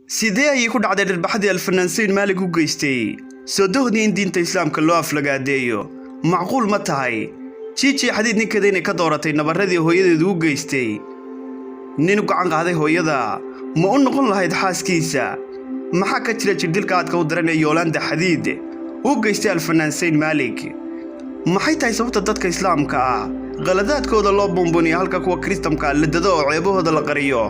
Sidee ayay ku dhacday dhirbaxadii Alfanaan Sayn Maalig u geystay soo dohdii in diinta Islaamka loo aflagaadeeyo? Macquul ma tahay Gigi Xadiid ninkeeda inay ka dooratay nabarradii hooyadeedu u geystay? Nin u gacan qaaday hooyada ma u noqon lahayd xaaskiisa? Maxaa ka jira jirdilka aadka u daran ee Yoolanda Xadiid u geystay Alfanaan Sayn Maalig? Maxay tahay sababta dadka Islaamka ah qaladaadkooda loo buunbuniyo, halka kuwa Kiristamka la dado oo ceebahooda la qariyo?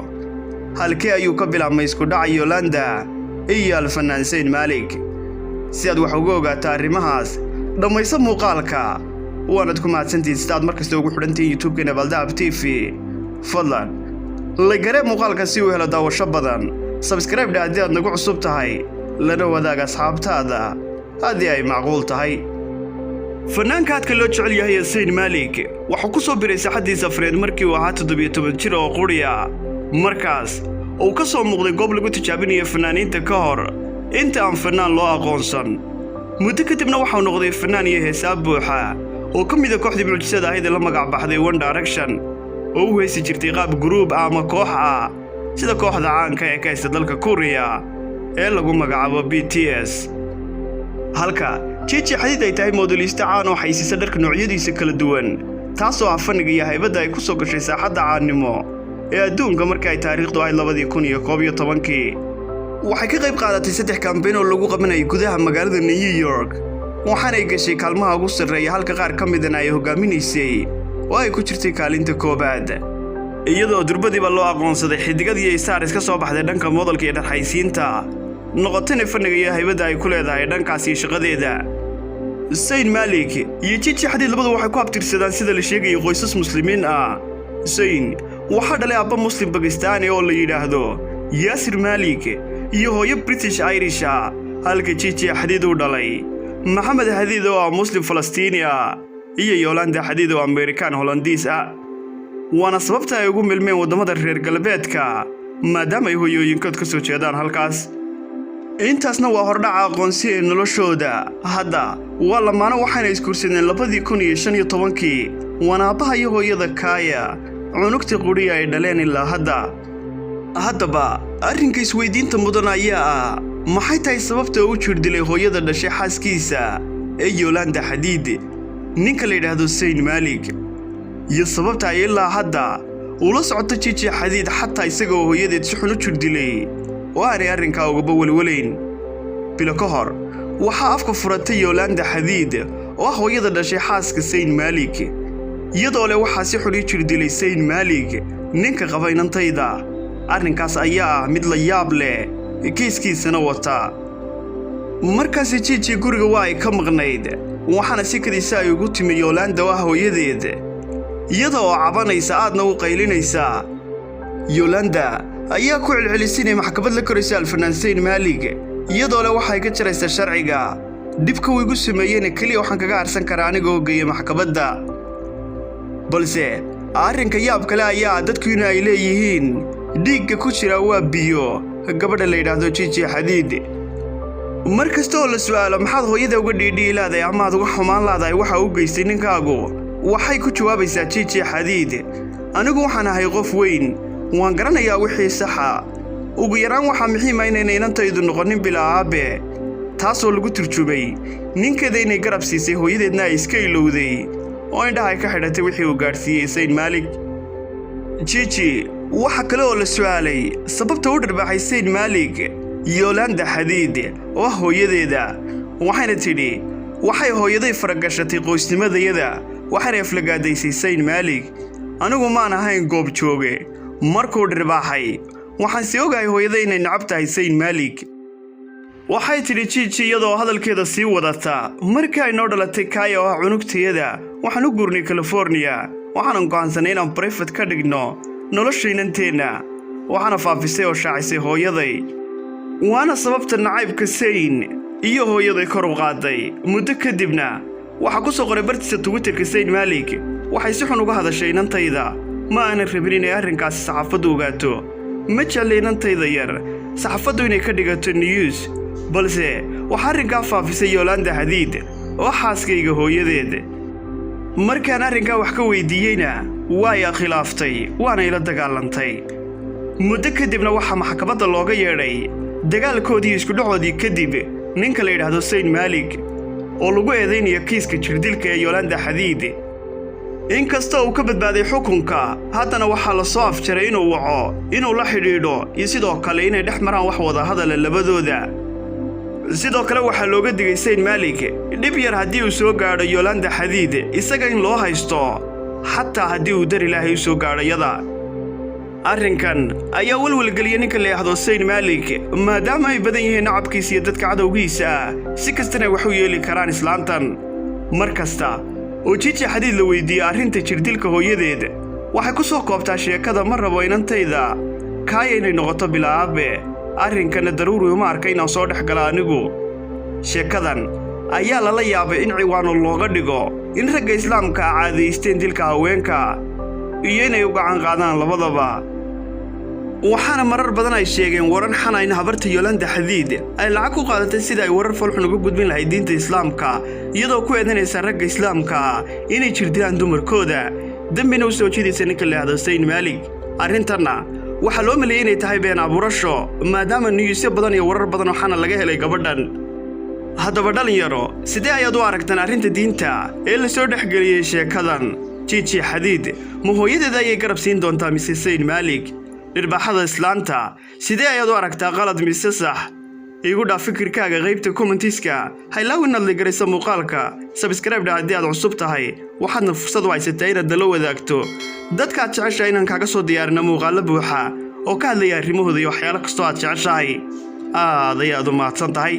Halkee ayuu ka bilaabmay isku dhaca Yolanda iyo Alfanaan Sayn Maalig? Si aad wax uga ogaato arrimahaas, dhammayso muuqaalka. Waanad ku mahadsantihiin sida aad mar kasta ugu xidhantihiin YouTube-keena Baaldahab TV. Fadlan like garee muuqaalka si uu helo daawasho badan, subscribe dha haddii aad nagu cusub tahay, lana wadaag asxaabtaada haddii ay macquul tahay. Fanaanka aadka loo jecel yahay ee Sayn Maalik waxuu ku soo biray saaxaddii safreed markii uu ahaa 17 jir oo quriya, markaas uu ka soo muuqday goob lagu tijaabinayo fanaaniinta ka hor inta aan fanaan loo aqoonsan. Muddo kadibna waxau noqday fanaan iyo heesaa buuxa oo ka mida kooxdii mucjisada ahayd ee la magac baxday One Direction, oo u heesi jirtay qaab group ah ama koox ah, sida kooxda caanka ee ka haysta dalka Kuuriya ee lagu magacaabo BTS. Halka Gigi Xadiid ay tahay moodeliista caan oo xaysiisa dharka noocyadiisa kala duwan, taasoo ah fanniga iyo haybadda ay ku soo gashay saaxadda caannimo ee adduunka markii ay taariikhdu ahayd 2011-kii. Waxay ka qayb qaadatay saddex campaign oo lagu qabanayay gudaha magaalada New York, waxaanay gashay kaalmaha ugu sarreeya, halka qaar ka midana ay hogaaminaysay oo ay ku jirtay kaalinta koowaad, iyadoo durbadiiba loo aqoonsaday xidigadii ay saaris ka soo baxday dhanka modelka iyo dharxaysiinta, noqotayna fanniga iyo haybadda ay ku leedahay dhankaasi shaqadeeda. Sayn Malik iyo Gigi Xadiid labadu waxay ku abtirsadaan, sida la sheegayay, qoysas Muslimiin ah. Sayn waxaa dhalay abba Muslim Bakistaani oo la yidhaahdo Yaasir Maalik iyo hooyo British Irish ah, halka Gigi Xadiid uu dhalay Maxamed Xadiid oo ah Muslim Falastiini ah iyo Yolanda Xadiid oo Amerikaan Holandiis ah. Waana sababta ay ugu milmeen waddamada reer galbeedka, maadaama ay hooyooyinkood ka soo jeedaan halkaas. Intaasna waa hordhaca aqoonsi ee noloshooda. Hadda waa lamaano, waxayna isguursadeen 2015-kii. Waana aabbaha iyo hooyada Kaaya, cunugta qudhiya ay dhaleen ilaa hadda. Haddaba arrinka isweydiinta mudan ayaa ah: maxay tahay sababta u jirdilay hooyada dhashay xaaskiisa ee Yolanda Xadiid, ninka la yidhaahdo Sayn Maalik, iyo sababta ay ilaa hadda ula socoto Gigi Xadiid, xataa isagoo hooyadeed si xun u jirdilay oo aanay arrinkaa ugaba welwelayn? Bilo ka hor waxaa afka furatay Yolanda Xadiid, oo ah hooyada dhashay xaaska Sayn Maalik, iyadoo leh: "Waxaa si xun ii jirdilay Sayn Maalik, ninka qaba inantayda." Arrinkaas ayaa ah mid la yaab leh, kiiskiisana wata. Markaasi Gigi guriga waa ay ka maqnayd, waxaana si kadiisa ay ugu timi Yolanda oo ah hooyadeed, iyada oo cabanaysa, aadna u qaylinaysa. Yolanda ayaa ku celcelisay inay maxkamad la koraysa Alfanaan Sayn Maalig, iyadoo leh waxay ka jaraysaa sharciga, dhibka uu igu sameeyeyna keliya waxaan kaga harsan karaa anigoo geeya maxkamadda. Balse arrinka yaab kale ayaa dadku in ay leeyihiin dhiigga ku jira waa biyo gabadha la yidhaahdo Gigi Xadiid. Mar kasta oo la su'aalo: "Maxaad hooyada uga dhiidhiyi laadahay amaad uga xumaan laadahay waxa uu geystay ninkaagu?" waxay ku jawaabaysaa Gigi Xadiid: "Anigu waxaan ahay qof weyn, waan garanayaa wixii saxa. Ugu yaraan waxaa muhiima inayna inantaydu noqonin bilaa aabe." Taasoo lagu turjumay ninkeeda inay garab siisay, hooyadeedna ay iska ilowday oo indhaha ay ka xidhatay wixii uu gaadhsiiyey Sayn Maalik. Gigi waxa kale oo la su'aalay sababta u dharbaaxay Sayn Maalik Yolanda Xadiid oo ah hooyadeeda, waxayna tidhi: "Waxay hooyaday faragashatay qoysnimadayada, waxayna aflagaadaysay Sayn Maalik. Anigu maan ahayn goob jooge markuu dhirbaaxay, waxaan si ogahay hooyaday inay nacab tahay Sayn Maalik." Waxay tidhi Gigi iyadoo hadalkeeda sii wadata: "Markii ay noo dhalatay Kaaya oo ah cunugtayada, waxaan u guurnay Californiya. Waxaanan go'aansanay inaan private ka dhigno nolosha inanteenna. Waxaana faafisay oo shaacisay hooyaday, waana sababta nacaybka Sayn iyo hooyaday kor u qaaday." Muddo kadibna waxaa ku soo qoray bartiisa Twitterka Sayn Maalik: "Waxay si xun uga hadashay inantayda. Ma aanan rabin inay arrinkaasi saxaafaddu ogaato. Ma jecla inantayda yar saxaafaddu inay ka dhigato news, balse waxaa arrinkaa faafisay Yolanda Xadiid oo xaaskayga hooyadeed. Markaan arrinkaa wax ka weydiiyeyna, waa khilaaftay, waana ila dagaalantay." Muddo kadibna waxaa maxkamadda looga yeedhay Dagaalkoodii iskudhacoodii kadib, ninka la yidhaahdo Sayn Maalig oo lagu eedaynayo kiiska jirdilka ee Yolanda Xadiid, inkasta uu ka badbaaday xukunka, haddana waxaa la soo afjaray inuu waco, inuu la xidhiidho iyo sidoo kale inay dhex maraan wax wada hadala labadooda. Sidoo kale waxaa looga digay Sayn Maalig dhib yar haddii uu soo gaadho Yolanda Xadiid isaga in loo haysto, xataa haddii uu dar Ilaahay u soo gaadho yada. Arrinkan ayaa welwelgeliyay ninka la yidhaahdo Sayn Maalig, maadaama ay badan yihiin nacabkiisa iyo dadka cadowgiisa ah, si kastana wax u yeeli karaan islaantan. Mar kasta oo Jiji Xadiid la weydiiyey arrinta jirdilka hooyadeed, waxay ku soo koobtaa sheekada: "Ma rabo inantayda Kaaya inay noqoto bilaa aabe, arrinkana daruuri uma arka inaan soo dhex gala anigu." Sheekadan ayaa lala yaabay in ciwaano looga dhigo in ragga islaamka ah caadaysteen dilka haweenka iyo inay u gacan qaadaan labadaba. Waxaana marar badan ay sheegeen warar xana in habarta Yolanda Xadiid ay lacag ku qaadatay sida ay warar falxun uga gudbin lahayd diinta islaamka, iyadoo ku eedanaysa ragga islaamka ah inay jirdilaan dumarkooda, dembina u soo jiidaysa ninka la yidhaahdo Sayn Maalig. Arrintanna waxaa loo maleeyey inay tahay been abuurasho, maadaama newsyo badan iyo warar badan oo xana laga helay gabadhan. Haddaba dhalinyaro, sidee ayaad u aragtaan arrinta diinta ee la soo dhexgeliyey sheekadan? Jiji Xadiid ma hooyadeeda ayay garab siin doontaa mise Sayn Maalig? Dhirbaaxada islaanta sidee ayaad u aragtaa, qalad mise sax? Iigu dhaaf fikirkaaga qaybta commentiska. Haylaw inaad like garaysa muuqaalka, subscribe haddii aad cusub tahay. Waxaadna fursad u haysataa inaad nala wadaagto dadka aad jeceshahay inaan kaaga soo diyaarino muuqaallo buuxa oo ka hadlaya arrimahooda iyo waxyaalo kastoo aad jeceshahay. Aad ayaad u mahadsan tahay.